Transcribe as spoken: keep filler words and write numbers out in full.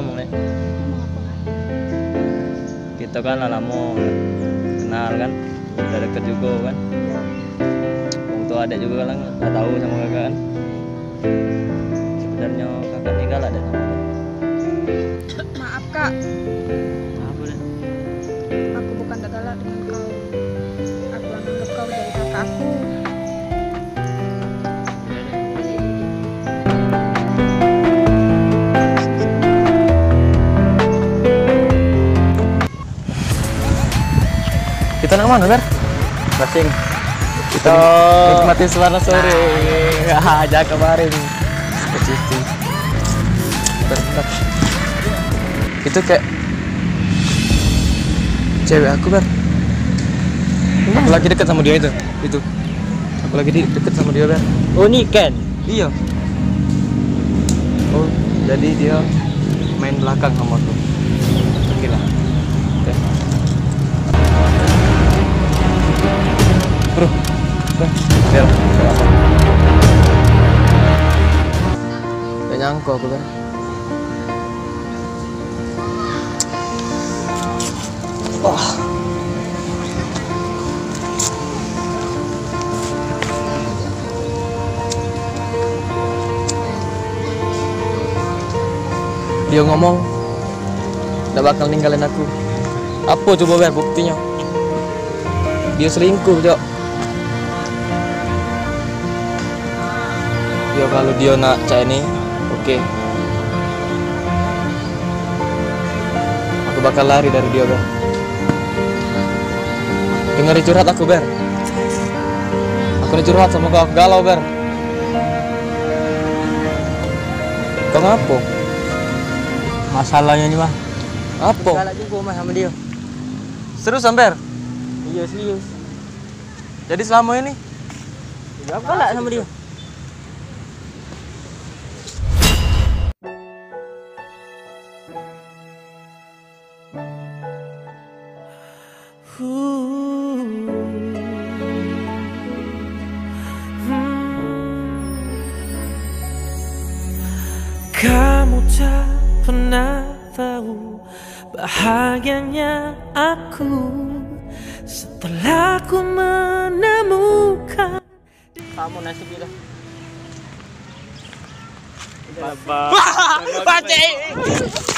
Ngomong, Nek. Ngomong apa? Kita kan lah lama kenal kan, udah deket juga kan. Iya. Wong tua adek juga kan lah tahu sama kakak kan. Sebenarnya kakak ni galak dek sama adek. Maaf, Kak. Apa, Dek? Aku bukan dak galak dengan kau. Aku anggap kau jadi kakak aku. Kita nak mana, Ber? Masing. Kita nikmati suasana sore. Ah, jangan kemarin. Kecil. Bentar, bentar. Itu kayak cewek aku, Ber. Aku lagi deket sama dia itu. Itu. Aku lagi di- deket sama dia, Ber. Oh, ni Ken? Iya. Oh, jadi dia main belakang sama aku. Oke lah. Oke. Bro. Bro. Ya. Gak nyangka aku, Ber. Wah. Dia ngomong dak bakal ninggalin aku. Apa coba, Ber, buktinya? Dia selingkuh, Cok. Yo, kalau dia nak cak ini, oke. Aku bakal lari dari dia, Ber. Dengar curhat aku, Ber. Aku ni curhat sama kau, aku galau, Ber. Kau ngapo? Masalahnya ni, Bang. Apo? Galak juga, Mas, sama dia. Serius, Ber? Iya, serius. Jadi selama ini? Iya, aku galak sama dia. Kamu tak pernah tahu bahagianya aku setelah ku menemukan. Kamu nasib kita. Bapak. Bapak.